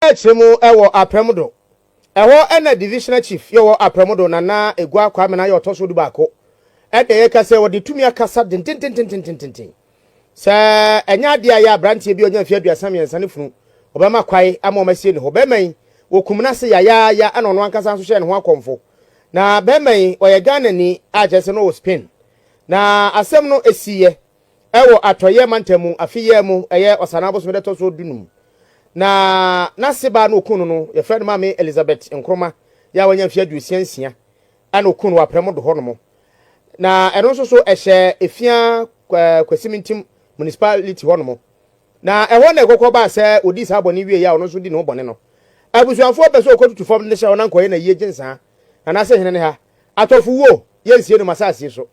Kyerɛ mu wɔ Aprɛm do. Ɛhɔ na Divisional Chief yɛ wɔ Aprɛm do Nana Egua Kwamena yɛ ɔtɔ so dubaako. Ɛna yɛka sɛ wɔde tumi akasa dendendendendenden. Sɛ ɛnyɛ adeɛ a yɛ aberanteɛ bi a ɔnya mfeɛ 33 ne funu, ɔbɛma kwae ama wɔn asie ne hɔ. Bɛrima yi, wɔkum no ase yayaaya ɛna ɔno ankasa nso hyɛɛ ne ho akɔmfo. Na bɛrima yi, ɔyɛ Ghanani a kyerɛ sɛ na ɔwɔ Spain. Na asɛm no ɛsiiɛ Ɛwɔ Atɔeɛ mantam mu, afe yi ara mu, ɛyɛ Ɔsanaa bosome da ɛtɔ so dunum. Na n'ase baa no ɔkuu no no, yɛfrɛ no Maame Elizabeth Nkrumah, yɛ a wanya mfeɛ 66, ɛna ɔkuu no wɔ Aprɛmo do hɔ nom. Na ɛno nso so ɛhyɛ Efia Kwasimintim Municipality hɔ nom. Na ɛhɔ na ɛkɔkɔ baa sɛ ɔdii saa bɔne wieeɛ a ɔno nso di ne ho bɔne no. Abusuafoɔ pɛ sɛ ɔkɔtutu fam de no hyɛ hɔ na nkɔyɛ n'ayie gye nsaa. Anaasɛ hene ne ha. Atɔfo wuo, yɛnsie no m'asase so.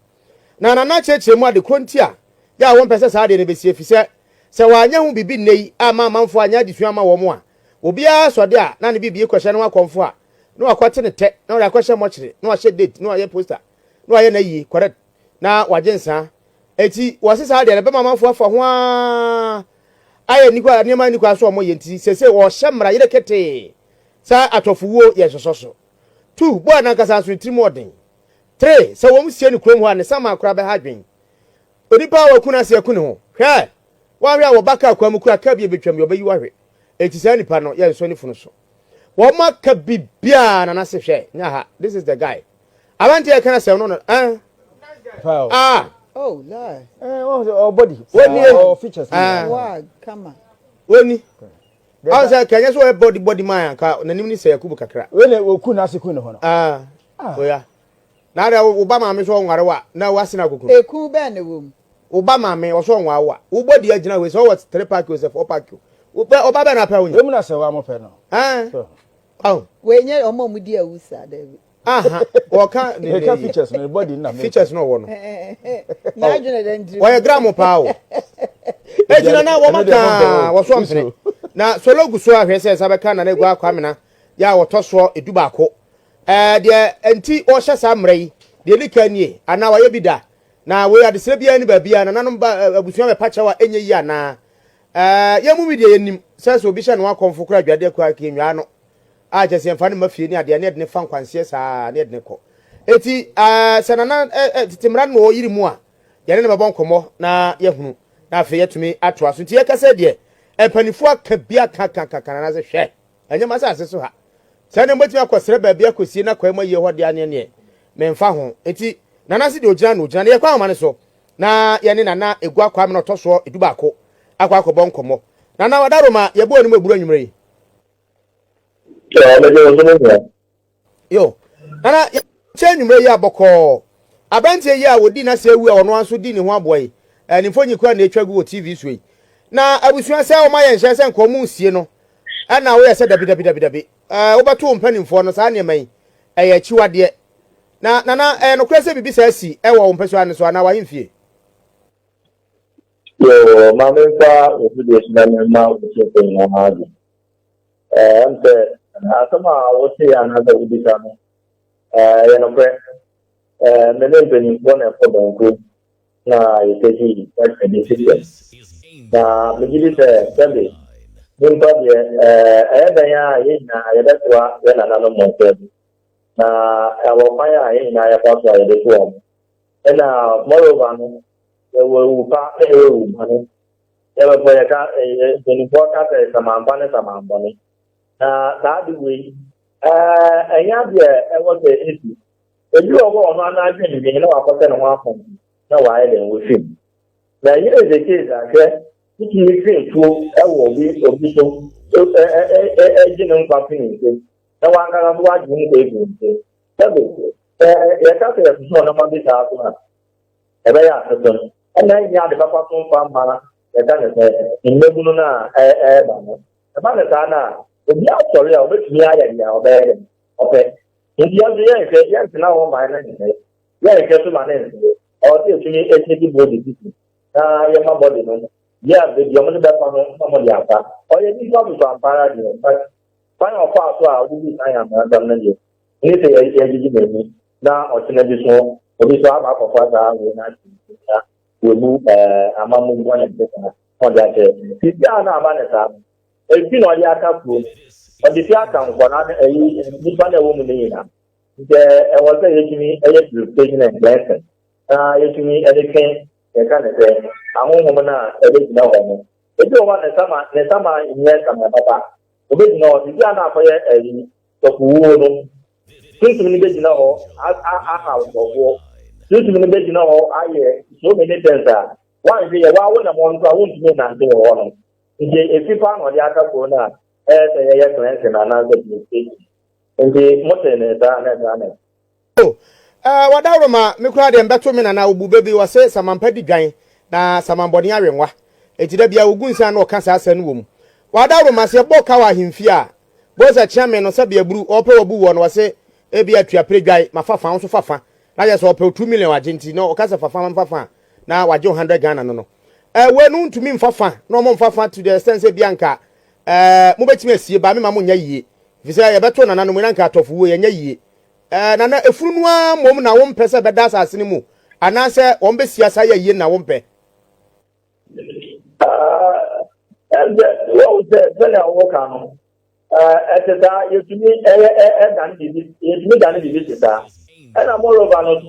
Na Nana kyerɛkyerɛ mu ade korɔ nti a yɛ a wɔmpɛ sɛ saa adeɛ no bɛsi efisɛ sɛ wɔanyɛ ho biribi nnɛ yi amma amanfoɔ anyɛ adesua amma wɔn a, obiara sɔ de a na ne biribi kɔhyɛ ne ho akɔmfo a na wakɔte ne tɛ na ɔde akɔhyɛ mɔkyere na wahyɛ date na wayɛ poster na wayɛ n'ayie correct na wagye nsaa. Eti wɔse saa adeɛ no bɛma amanfoɔ afa ho ara ayɛ nnipa nneɛma nni kwan so a wɔyɛ nti seesei wɔhyɛ mmara yere ketee sɛ atɔfowuo yɛ nsosɔ so. Tu, boa n'ankasa nso ne tirim ɔden. Tre, sɛ wɔn sie no kurom hɔ a, ne saman koraa bɛha adwen. Onipa a waku n'ase aku ne ho. Hwɛ! Woanhwɛ a wɔba kaa kwan mu koraa, kaa bi a ebetwam yi, ɔbɛyi wo ahwe. Enti saa nipa no, yɛnsɔ ne funu so. Wɔn aka biribiara na n'ase hwɛ, nyɛ ha. This is the guy. Aberanteɛ a ɛka n'asɛm no no, eh. Ah. Oh, lie. Eh, wɔn sɛ ɔ body. Wɔnie. Ɔ features. Ah. Wa kama. Wɔni. Ɔn sɛ kɛnyɛ sɛ ɔyɛ body body man anka n'anim ne sɛ Yakubu kakra. Wei na wɔku n'ase ku ne ho no. Ah. Ah. Oya. Na adɛ wo ba maame so ɔnware wa na wase na kokoro. Eku bɛn na ɛwɔ mu? Wo ba maame ɔso ɔnware wa. Wo body agyina wei sɛ ɔwɔ three pack o sɛ four pack o. Wo bɛ ɔba bɛn na apɛ wonya. Wei mu na sɛ wa mo pɛ no. Eh. Oh. Wei nyɛ ɔmo a ɔmo di awu saa daabi. Aha. Wɔka ne ne features no body na me. Features no ɔwɔ no. N'adwene dɛ ntiri. Wɔyɛ gram paa o. Egyina na wɔn ka wɔso mpene. Na solo gu so ahwɛ sɛ nsa bɛka Nana Egua Kwamena yɛ a wɔtɔ soɔ 11. Ɛɛ, deɛ nti wɔhyɛ saa mmara yi, deɛ ɛdi kan nie, anaa wɔayɛ bi da, na wei adesrɛ biara ni baabi a nananom ba abusua bɛpa kyɛw a ɛnyɛ yie anaa? Ɛɛ, yɛn mu bi deɛ yɛnim sɛ sɛ obi hyɛ ne ho akɔmfo koraa adwadeɛ koraa ka yɛnnwaa no a kyɛ sɛ yɛmfa no mma fie ne adeɛ ne yɛde no fa nkwanseɛ saa ne yɛde no kɔ. Eti ɛɛ, sɛ nana ɛɛ tete mmara no na ɔyere mu a, yɛne no bɛbɔ nkɔmmɔ na yɛahunu na afei yɛatumi atoa so. Nti yɛka sɛ deɛ mpanimfoɔ aka bi aka aka aka nana sɛ hwɛ ɛnyɛ m'asase so ha. Sɛ ne mobɛtumi akɔsrɛ baabi akɔsie na kwae mu ayie hɔ deɛ aneɛ neɛ memfa ho. Nti Nana se deɛ ɔgyina no ɔgyina no. Yɛkɔ ahoma no so na yɛne Nana Egua Kwame na ɔtɔ soɔ 11 akɔ akɔbɔ nkɔmmɔ. Nana Wadaroma yɛbɔ anim aburu anwummerɛ yi. Yo, Nana yɛkyɛ anwummerɛ yi a bɔkɔɔ. Aberanteɛ yi a wɔdi n'asɛ awu a ɔno ara nso di ne ho aboa yi, ne mfonyin koraa na ɛtwa gu wɔ TV so yi. Na abusua sɛ wɔma yɛn nhyɛ sɛ nka wɔn nsie no, ɛna woyɛ sɛ dabi dabi dabi dabi. Ɛɛ wobɛto wo mpanimfoɔ no saa nneɛma yi, ɛyɛ akyiwadeɛ. Na Nana, ɛyɛ nokorɛ sɛ biribi saa si ɛwɔ wo mpɛsoa no so anaa w'ahemfie? Yoo, ma memfa wo fidie so na memma wo tiefoɔ nyinaa adwo. Ɛɛ, ɛm sɛ asɛm a woteeɛ anaasɛ wobisa no, ɛyɛ nokorɛ. Ɛɛ, me ne mpanimfoɔ na ɛkɔ banku na yɛtake such a decision. Na megye di sɛ sɛbe nyimpa deɛ ɛyɛ dɛn a yɛn nyinaa yɛbɛtoa yɛn nananom mmɔfra bi. Na ɛwɔ kwan a yɛn nyinaa yɛfa so a yɛde to wɔn. Ɛna moreover no, yɛwɔ ewu pa na yɛwɔ ewu bɔne. Yɛbɛfɔ yɛka mpanimfoɔ ka sɛ samanpa ne samanbɔne. Na saa ade wei ɛnyɛ adeɛ ɛwɔ sɛ ɛsi. Ebi wɔ hɔ a ɔno ara n'adwendwen na wakɔhyɛ ne ho akɔm na wayɛ dɛn wafi mu. Na here is the case a hwɛ wotumi twe tuo wɔ obi obi so gye ne nkwa fi ne nsam na wankasa so wagye ne nkwa afi ne nsam. Sɛbe sɛ yɛka sɛ yɛsosɔ nneɛma bi saa so a ɛbɛyɛ asesɛm. Ɛna ɛnyɛ ade papa so mfa mma yɛka ne sɛ mmabunu no a ɛreba no. Ɛba ne saa no a obi asɔre a obetumi ayɛ deɛ ɔbɛyɛ dɛn ɔpɛ. Nti yɛn nso yɛnhwɛ, yɛntena hɔ mma no nsɛe. Yɛnhwɛ so ma no nsɛe. Ɛwɔ sɛ yɛtumi take bold decision na yɛma body no yɛ a baabi a wɔde bɛfa no na wɔde afa. Ɔyɛ nipa soso ampa ara deɛ, but kwan a ɔfaa so a ɔde dii saa nyameransɛm no deɛ, ɛne sɛ yɛgyegye n'ani na ɔkyena bi so obi so aba akɔfa saa wei no ahyɛ ne tirim na wabu amammu bɔne bi saa na ɔde akyerɛ. Biribiara na aba ne saa no, ebi na ɔde aka kurom. Ɔde fi aka nkwadaa no ɛyi nnipa no a ɛwɔ mu no nyinaa. Nti ɛwɔ sɛ yɛtumi yɛ purification and cleansing na yɛtumi de twe yɛka ne sɛ ahonhom no a ɛbɛgyina hɔ no. Ebi wɔ hɔ a ne sama ne sama nyɛ sama papa. Obɛgyina hɔ sisi a na akɔyɛ ɛyi tɔkuwuo no. Sunsum no bɛgyina hɔ ahaw nkurɔfoɔ. Sunsum no bɛgyina hɔ ayɛ so many things a woanhwɛ yɛ woa wonam hɔ no koraa wontumi nnante wɔ hɔ no. Nti efi paa na ɔde aka kuro no a ɛyɛ sɛ yɛyɛ cleansing anaasɛ purification. Nti mote ne saa na ɛsaa na Oh, eh, wadaworoma, me koraa deɛ mbɛto me nana obu bɛ bi, ɔse samampa di dwan na samanbɔne awe nwa. Enti da biara ogu nsa na ɔka saa asɛm no wɔ mu. Wadaworoma, sɛ yɛbɔ ka wɔ ahemfie a, bohu sɛ kyeame no sɛbe aburu, ɔɔpɛ wabu woɔ no, ɔse ebia tua pere dwae, mafa fa, wo nso fa fa. Na kyerɛ sɛ ɔpɛ wo 2 million agye nti na ɔka sɛ fa fa ma mfa fa a, na wagye wo 100 Ghana no no. Eh, wei no wontumi mfa fa na ɔmo mfa fa to the extent sɛ ebia nka eh, mobɛtumi asie ba mema monyɛ yie. Efisɛ yɛbɛto nananom yi na nka atɔfo wuo yɛnyɛ yie. Ɛɛ, nana, efunu no ara mmom na wompɛ sɛ ɛbɛda asase no mu, anaasɛ wɔn bɛsi asa ayɛ yie na wompɛ? Ɛsɛ wɔn sɛ sɛnea wɔka no, ɛte saa yɛtumi ɛyɛ ɛdane biribi yɛtumi dane biribi te saa. Ɛna moreover no so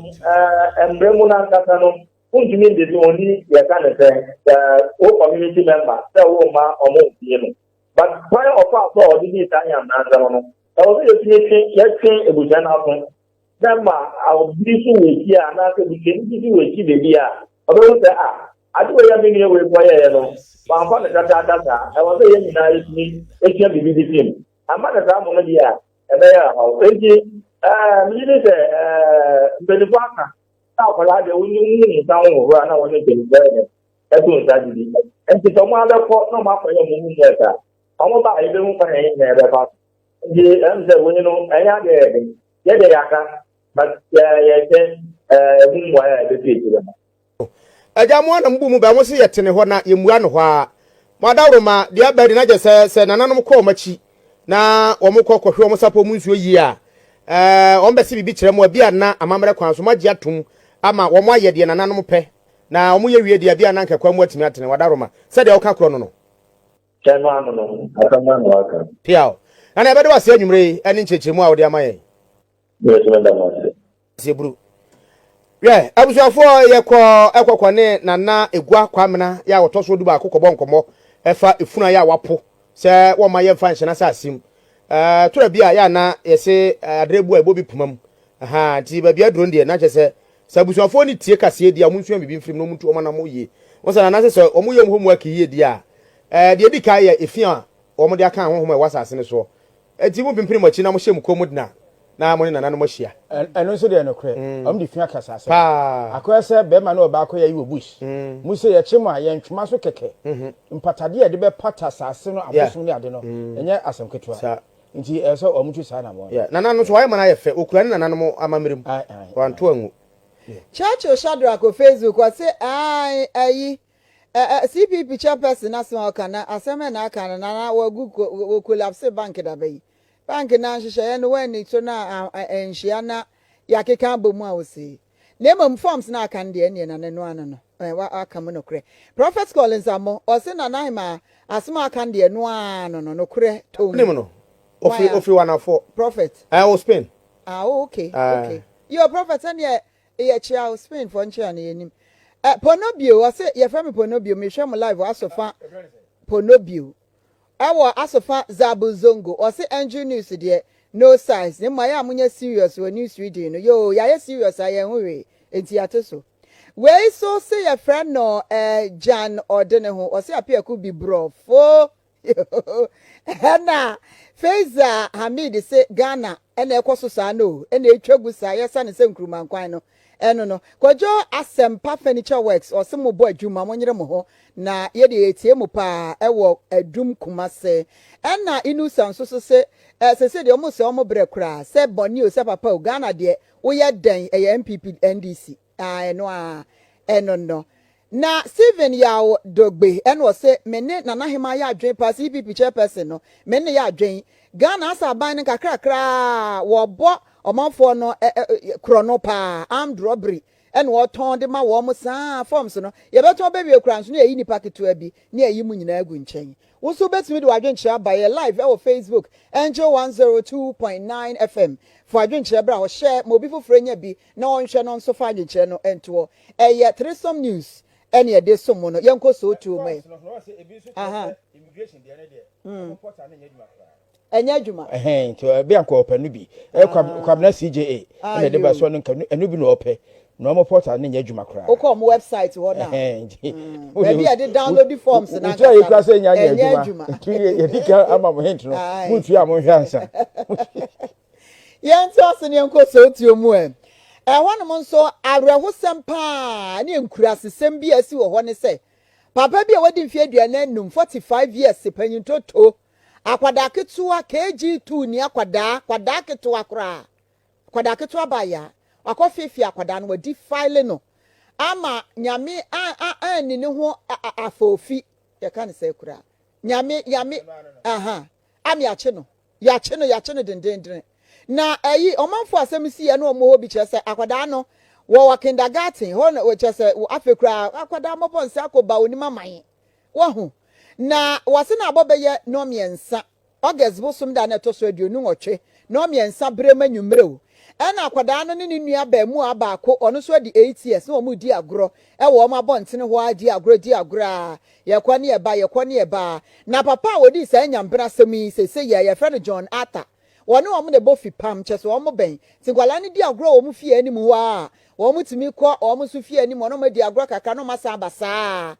mmerɛ mu no ankasa no wontumi nde so wɔn ni yɛka ne sɛ wo community member sɛ wo mma ɔmo ntie no. But kwan a ɔfaa so a ɔde dii saa nyansansɛm no, ɛwɔ sɛ yɛtumi twe yɛtwe abusua no aso na ma obi nso wɔ akyi a anaasɛ busuani bi nso wɔ akyi baabi a ɔbɛhu sɛ a ade wei a me nua wei kɔyɛeɛ no wamfa no dadaada saa. Ɛwɔ sɛ yɛn nyinaa yɛtumi sua biribi bi fi mu. Amma no saa mmom deɛ a, ɛbɛyɛ ɔhaw. Enti ɛɛ megye di sɛ ɛɛ mpanimfoɔ aka sɛ akwadaa deɛ wonyi nsa ho hohoro a na wɔne mpanimfoɔ yɛ dɛ ɛto nsa didi. Nti sɛ wɔn abɛkɔ na wɔn akɔyɛ wɔn homework a, wɔn ba a yɛbɛhu kwan a yɛn nyinaa yɛbɛfa so. Nti ɛm sɛ wei no ɛnyɛ adeɛ yɛ den. Yɛ deɛ yɛaka but yɛ yɛhwɛ ɛɛ ɛmu mmuaeɛ a ɛbɛfi akyire no. Agya mo ara na mobu mu bɛ, mo se yɛte ne hɔ na yɛmmua no hɔ ara. Mo adaworoma, deɛ aba adi no agye sɛ sɛ nananom kɔ wɔn akyi na wɔn kɔ kɔhwe wɔn sapɔ mu nsuo yie a, ɛɛ wɔn bɛse biribi kyerɛ mo a, bi a na amammerɛ kwan so moagye atom ama wɔn ayɛ deɛ nananom pɛ Na wɔn yɛ wie deɛ bi a na anka kwan mu atumi atene wadaroma sɛdeɛ woka korɔ no no. Kyɛ no ano no, asɛm ano aka. Piaw. Nana yɛbɛda wo ase anwumerɛ yi ɛne nkyerɛkyerɛmu a wode ama yɛn. Me nso meda mo ase. Aseɛ Hwɛ, abusuafoɔ yɛkɔ ɛkɔkɔ ne Nana Egua Kwamena yɛ a ɔtɔ so 11 kɔbɔ nkɔmmɔ ɛfa efunu a yɛ a wapo sɛ wɔmma yɛmfa nhyɛ n'asase mu. Ɛɛ tora bi a yɛ a na yɛse aderɛ bu a ɛbɔ bi poma mu. Ahaa, nti baabi aduro no deɛ na kyerɛ sɛ sɛ abusuafoɔ no tie kaseɛ di a wɔn nsua biribi mfiri mu na wɔn ntu wɔn anamɔ yie. Wɔn sɛ nana sɛ sɛ wɔn yɛ wɔn homework yie di a, ɛɛ deɛ edi kan yɛ efi a wɔn de aka ahonhom a ɛwɔ asase no soɔ. Enti mo mpimpini mo akyi na mo hyɛ mo kɔn mu dena na mo ne nananom ahyia. Ɛno nso deɛ nokorɛ, wɔn de fi aka asase no. Paa. Akɔyɛ sɛ bɛrima ne ɔbaa kɔyɛ ayi wɔ bush. Mu sɛ yɛkye mo a, yɛn ntwema so kɛkɛ. Mpatadeɛ a yɛde bɛpata asase no abosom ne ade no, ɛnyɛ asɛm ketewa. Saa. Nti ɛsɛ sɛ wɔn tu saa anamɔn no. Yeah. Nana no nso wayɛ ma no ayɛ fɛ. Okura ne nananom amammerɛ mu. Ae, ae, Wanto ae. angu. Churchill Shadrack wɔ Facebook ɔse ae ayi ɛ ɛ CPP chairperson n'asɛm a ɔka na asɛm ɛ na aka no na na wagu wɔ collapse bank daba yi bank na nhyehyɛeɛ no wɔanni so na anhyia na yɛakeka abɔ mu a ɔse na mmom forms na aka no deɛ ɛneɛ na n'ano ano no ɛ waka mu nokorɛ Prophet Collins Amoh ɔse Nana Ahemaa asɛm a aka no deɛ ɛno ara no no nokorɛ tɔn Nim no. Ofiri ofiri wanafoɔ. Prophet Ɛ wɔ Spain. Ah oh, okay Ɛɛ. okay yo Prophet ɛneɛ yɛ kyea o Spain fɔ nkyea no yɛnim ɛ Ponobio ɔse yɛfrɛ me Ponobio mehwɛ mo live wɔ Asofa Ponobio ɛwɔ Asofa Zabu Zongo ɔse Angel News deɛ no size ne mmom ayɛ a monyɛ serious wɔ news reading no yoo yɛayɛ serious a yɛn ho hwee enti yɛate so wei so se yɛfrɛ no ɛ Jan ɔde ne ho ɔse Apiaku bi brɔfo Ɛna Faiza Hamid se Ghana ɛna ɛkɔ so saa no o, ɛna ɛtwa gu saa, yɛsa no sɛ nkruma nkwan no, ɛno no. Kwadwo Asɛmpa Furniture Works ɔse mo bɔ adwuma, mo nyere mo ho, na yɛdeɛ yɛtie mo paa ɛwɔ Adum Kumase. Ɛna Inusa nso so se eh, sese deɛ ɔmo sɛ ɔmo brɛ koraa, sɛ bɔne o sɛ papa o, Ghana deɛ woyɛ dɛn ɛyɛ NPP NDC. Ah ɛno aa ɛno no. Na Stephen Yaw Dogbe ɛna ɔse me ne Nana Hemaa yɛ adwen paa CPP chairperson no me ne no yɛ adwen. Ghana asa aban no nkakrakra aa wɔbɔ ɔmanfoɔ no korɔno paa armed robbery. ɛna wɔtɔn de ma wɔn saa forms no yɛbɛtɔn bɛwie koraa nso na yɛyi nipa ketewa bi na yɛyi mu nyinaa agu nkyɛn. Wo nso wobɛtumi de w'adwenkyerɛ aba yɛ live ɛwɔ Facebook Angel 102.9 FM. Fa w'adwenkyerɛ bra hɔ, hyɛ ma obi foforɔ nya bi na ɔnhwɛ no nso fa adwenkyerɛ no ntoɔ. Ɛyɛ Threesome News ɛne ɛde som mo no. Yɛnkɔ sootuo mu ɛ. Aha. Ɛnyɛ adwuma. Ɛhɛn nti ɛbi anka ɔpɛ no bi. Ɛyɛ ah. Kwabena CJA ɛna ɛde ba so no nka ɛno bi na ɔpɛ. Na ɔmo portal no nyɛ adwuma koraa. Wokɔ ɔmo website hɔ na. Mm. Baabi a yɛde download forms na ankasa no. Wotua sɛ ɛnyɛ adwuma. Nti yɛdi ka ama mo hint no. Montua a monhwɛ ansa. Yɛnto ase ne yɛnkɔ sootuo mu ɛ. Ɛhɔnom nso awerɛhosɛm paa ne nkurasesɛm bi a asi wɔ hɔ ne sɛ papa bi a wadi mfe 45, 45 years, panyin toto, akwadaa ketewa KG2 ni akwadaa, akwadaa ketewa koraa. Akwadaa ketewa baa ya, wakɔ feefee akwadaa no, wadi file no ama Nyame anni ne ho afoofi, yɛka no sɛ koraa, Nyame, Nyame, aha, ama yɛakye no, yɛakye no, yɛakye no dendendene. Na ɛyi, ɔmanfo asɛm si yɛ no wɔn hɔ bi kyerɛ sɛ akwadaa no, wɔwɔ kindergarten hɔ na kyerɛ sɛ afei koraa akwadaa mmɔbɔ nsa akɔ ba onim aman, wahu. Na wɔse na abɔ bɛyɛ nnɔnmiɛnsa August bosom da a na ɛtɔ so 28, nnɔnmiɛnsa berɛ mu anwummerɛ o, ɛna akwadaa no ne ne nua abaamua baako, ɔno nso adi 8 years, na wɔn redi agorɔ wɔ wɔn abɔntene hɔ ara, di agorɔ, di agorɔ ara, yɛkɔ ne yɛba, yɛkɔ ne yɛba ara. Na papa a ɔdii saa nyambena asɛm yi seesei yɛ, yɛfrɛ no John Arthur. Wɔne wɔn na ɛbɔ fipam, kyerɛ sɛ wɔn bɛn. Nti nkwadaa no di agorɔ wɔ wɔn fie anim hɔ ara a, wɔtumi kɔ wɔn nso fie anim hɔ na wɔadi agorɔ kakra na wɔasan aba saa ara.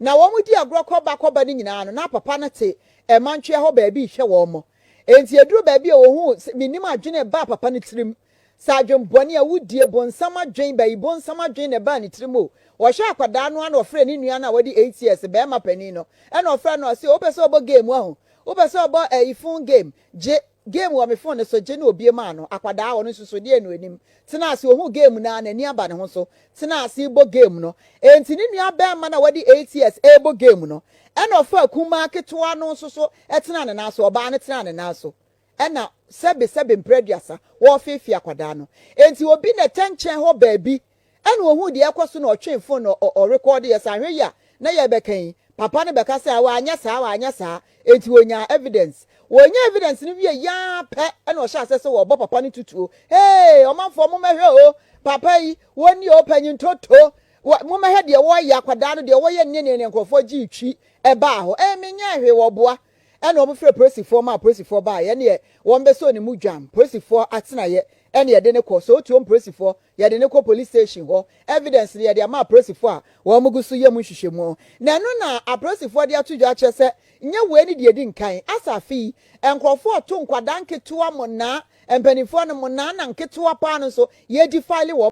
Na wɔredi agorɔ kɔba kɔba no nyinaa no, na papa no te mmantwea hɔ baabi rehwɛ wɔn. Enti ɛduruu baabi a ɔhuu sɛ, mennim adwene a ɛbaa papa no tirim, sɛ adwemmɔne, awudie, bonsam adwene, bayi bonsam adwene na ɛbaa ne tirim o. Ɔhwɛɛ akwadaa no ara na ɔfrɛɛ ne nua no a wadi 8 years, barima panin no, ɛna ɔfrɛɛ no ɔse, wopɛ sɛ ɔbɔ game wahu? Wopɛ sɛ ɔbɔ ɛyi phone game? Gye game wɔ me phone no so, gye na obue maa no. Akwadaa, ɔno nso so deɛ no anim tenaa ase, ohuu game no ara, n'ani aba ne ho so, tenaa ase rebɔ game no. Enti ne nua barima no a wadi 8 years rebɔ game no, ɛna ɔfaa kumaa ketewa no nso so tenaa ne nan so, ɔbaa no tenaa ne nan so. Ɛna sɛbe sɛbe mprɛ 30, wɔrefeefee akwadaa no. Enti obi na ɛtɛ nkyɛn hɔ baabi, ɛna ohuu deɛ ɛrekɔ so na ɔtwee phone na ɔrekɔɔdeɛ. Sɛ ahwɛ yi a na yɛrebɛka yi, papa no bɛka sɛ wanyɛ saa, wanyɛ saa. Enti wɔnyaa evidence. Wɔnyaa evidence no wie yaa pɛ ɛna ɔhyɛ aseɛ sɛ wɔrebɔ papa no tutuo. Hey, ɔmanfoɔ mommɛhwɛ o, papa yi, wɔnni o, panyin toto. Mommɛhwɛ deɛ wɔreyɛ akwadaa no, deɛ wɔyɛ ne ne ne nkurɔfoɔ gyee twi ɛbaa hɔ. Ɛɛ, menyɛɛ hwee, wɔboa. Ɛna wɔn frɛ polisifoɔ maa polisifoɔ baeɛ, ɛneɛ wɔn bɛsɔɔ ne mu dwam. Polisifoɔ atenaeɛ ɛne yɛde ne kɔ. So otuom polisifoɔ yɛde ne kɔ police station hɔ. Evidence no yɛde ama apolisifoɔ a wɔn gu so yɛ mu nhwehwɛmu. Na ɛno na apolisifoɔ de ato dwa akyerɛ sɛ nyɛ wei ne deɛ edi nkan. Asa afe yi, nkurɔfoɔ ɔto nkwadaa nketewa monaa, mpanimfoɔ no monaa na nketewa paa no nso yɛdi file wɔn.